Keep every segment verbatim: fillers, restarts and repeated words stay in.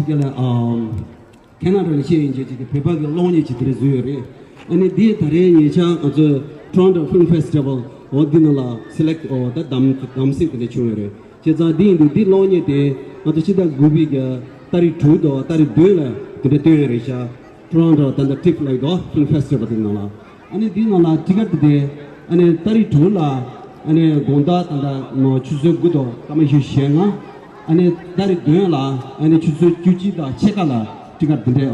ཡ་ལ་ཨམ། ཁེ་ན་ཌ་ལ་ཤེས་ཡོན་ཅན་ཅིག་གིས་བོད་པ་གི་གློག་བརྙན་ཅིག་དེ་འདྲ་བཟོས་ཡོད་རེད། ཨ་ནི་འདི་ད་རེས་ཉེ་ཆར་ང་ཚོས་Toronto Film Festival འོ་འདི་ནང་ལ་སེ་ལེག་འོ་ད་གདམ་གདམ་གསེས་དེ་འདྲ་བྱུང་ཡོད་རེད། བྱས་ཙང་འདི་ཡིན་དུས་འདི་གློག་བརྙན་དེ་ང་ཚོ་ཕྱི་ཟླ་དགུ་པའི་གི་ཏ་རིག་དྲུག་དང་ཏ་རིག་བདུན་ལ་དེ་འདྲ་སྟོན་ཡོད་རེད་ཤག Toronto ད་ལྟ་ཊིབ་ལབ་དོ་Film Festival དེ་ནང་ལ། ཨ་ནི་འདི་ནང་ལ་ཊི་ཀེ་ཊི་དེ་ཨ་ནི་ཏ་རིག་དྲུག་ལ་ཨ་ནི་དགོང་དག་ད་ལྟ་ནང་ཆུ་ཚོད་དགུ་དང་སྐར་མ་བཞི་བཅུ་ཞེ་ལྔ། ཨ་ནི་ཏ་རིག་བདུན་ལ་ཨ་ནི་ཆུ་ཚོད་བཅུ་གཅིག་དང་ཕྱེད་ཀ་ལ་ཊི་ཀེ་ཊི་དེ་འདྲའི་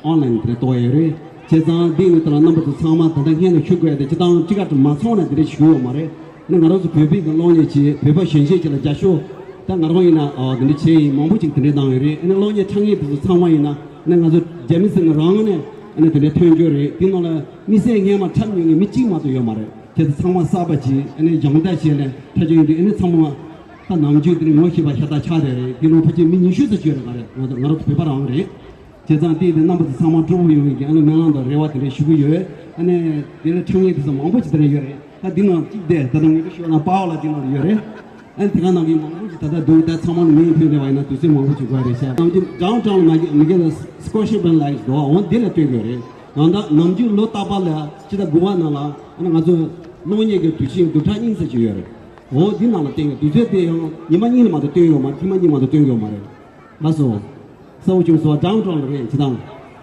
ཨོན་ལན་དེ་འདྲ་གཏོང་ཡ་ཡོད་རེད། བྱས་ཙང་འདི་ནི་ད་ལ་རྣམ་པ་ཚོ་ཚང་མ་ད་ལྟ་སྔོན་ལ་ཞུ་དགོས་ཡ་དེ་སྤྱིར་བཏང་ཊི་ཀེ་ཊི་མ་ཚང་ན་དེ་འདྲ་ཞུ་ཡོད་མ་རེད། ཨ་ནི་ང་རང་ཚོ་བོད་པའི་གི་གློག་བརྙན་ཅིག་བོད་པ་གཞོན་སྐྱེས་ཅིག་ལ་རྒྱབ་སྐྱོར་ད་ང་རང་ཡིན་ན་ཨ་དེ་འདྲ་བྱས་ཡིན། མང་པོ་ཅིག་དེ་འདྲ་གནང་ཡོད་རེད། ཨ་ནི་གློག་བརྙན་འཁྲབ་མཁན་དེ་ཚོ་ཚང་མ་ཡིན་ན་ཨ་ནི་ང་ཚོ་རྒྱ་མི་ཟེར་ན་རང་ནས་ཨ་ནི་དེ་འདྲ་ཐོན་རྒྱུ་རེད། དེ་ནང་ལ་དམིགས་བསལ་སྔས་མ་འཁྲབ་མྱོང་མཁན་མི་གཅིག་མ་གཏོགས་ཡོད་མ་རེད། དེ་ཚོ་ཚང་མ་གསར་པ་ཅིག་ཨ་ནི་སྦྱོང་བརྡར་བྱས་ནས་འཁྲབ་རྒྱུ་ཡིན་དུས་ཨ་ནི་ཚང་མ་ད་ནམ་རྒྱུན་དེ་ནས་ངོ་ཤེས་པ་ཤ་སྟག་ཆགས་བསྡད་རེད། དེ་ནང་ཕལ་ཆེར་མི་ཉི་ཤུ་ཙམ་ཅིག་ཡོད་རེད་མ་རེད། ང་ཚོ་ང་རང་ཚོ་བོད་པ་རང་རེད། བྱས་ཙང་དེ་དེ་རྣམ་པ་ཚོ་ཚང་མ་སྤྲོ་པོ་ཡོང་བའི་གི་ཨ་ནི་སྨོན་ལམ་དང་རེ་བ་དེ་འདྲ་ཞུ་གི་ཡོད། ཨ་ནི་དེ་ལ་འཁྲབ་མཁན་དེ་ཚོ་མང་པོ་ཅིག་དེ་འདྲ་ཡོད་རེད། ད་འདི་ནང་གཅིག་བསྡད་ད་ལྟ་ངས་ཞུས་ན་པཱ་ལགས་འདི་ནང་ཡོད་རེད། ཨ་ནི་དེ་ག་ནང་གི་མང་པོ་ཅིག་ད་ལྟ་འདུག་ད་ཚང་མ་ལ་མིང་ཐོས་བསྡད་པ་ཡིན་ན་དུས་ཚོད་མང་པོ་ཅིག་དགོས་རེད་ཤག་ནམ་རྒྱུན་ཌའོན་ཊའོན་ལ་མ་གི་མི་གེ་ལ་སྐོ་ཤི་བན་ལའིག་འདུག་འོ་འདི་ལ་སྟོན་དགོས་རེད། ཡང་ད་ནམ་རྒྱུན་ལོ་རྟག་པར་ལ་ཕྱི་ཟླ་དགུ་པ་ནང་ལ་ཨ་ནི་ང་ཚོ་གློག་བརྙན་གྱི་དུས་ཆེན་བདུན་ཕྲག་གཉིས་ཙམ་ཅིག་ཡོད་རེད། འོ་འདི་ནང་ལ་བསྟན་གྱི་དུས་ཚོད་དེ་ཡང་ཉི་མ་གཉིས་ལ་མ་གཏོགས་སྟོན་ཡོད་མ་རེད། ཐེངས་མ་གཉིས་མ་གཏོགས་སྟོན་ཡོད་མ་རེད། ལགས་སོ། གསལ་པོ་བྱུང་སོང་། ཌའོན་ཊའོན་རེད་བྱེད་སྟངས།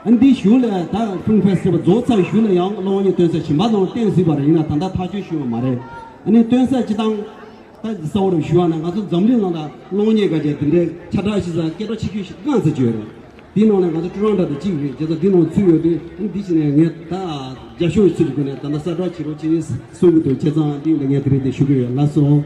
ཨ་འདི་གཞུག་ལ་ད་ཕིལམ་ཕེ་སི་ཊི་བལ་རྫོགས་ཚར་གཞུག་ལ་ཡང་གློག་བརྙན་སྟོན་ས་གཞན་པ་ནང་བསྟན་སྲིད་པ་རེད། ཡིན་ན་ད་ལྟ་ཐག་གཅོད་ཞུས་པ་མ་རེད། ཨ་ནི་སྟོན་ས་བྱེད་སྟངས་ད་གསལ་པོ་རེ་ཞུ་བ་ན་ང་ཚོ་འཛམ་གླིང་ནང་ལ་གློག་བརྙན་ག་རེ་དེ་འདྲའི་ཁྱབ་བསྒྲགས་ཞིག་ས་སྐད་གྲགས་ཆེ་ཤོས་ཤིག་ལྔ་ཙམ་ཅིག་ཡོད་རེད། དེའི་ནང་ནས་ང་ཚོ་ཊོ་རོན་ཊོ་དེ་གཅིག་རེད། བྱས་ཙང་དེའི་ནང་ཚུད་ཡོད་དུས་ཨ་ནི་འདི་བྱས་ནས་ངས་ད་རྒྱབ་སྐྱོར་ཡི་ཚུལ་གྱི་སྒོ་ནས་ད་ལྟ་གསལ་བསྒྲགས་བྱེད་རོགས་བྱེད་གསུང་གི་འདུག་བྱས་ཙང་འདི་ལ་ངས་དེ་རིང་འདི་ཞུ་གི་ཡོད། ལགས་སོ།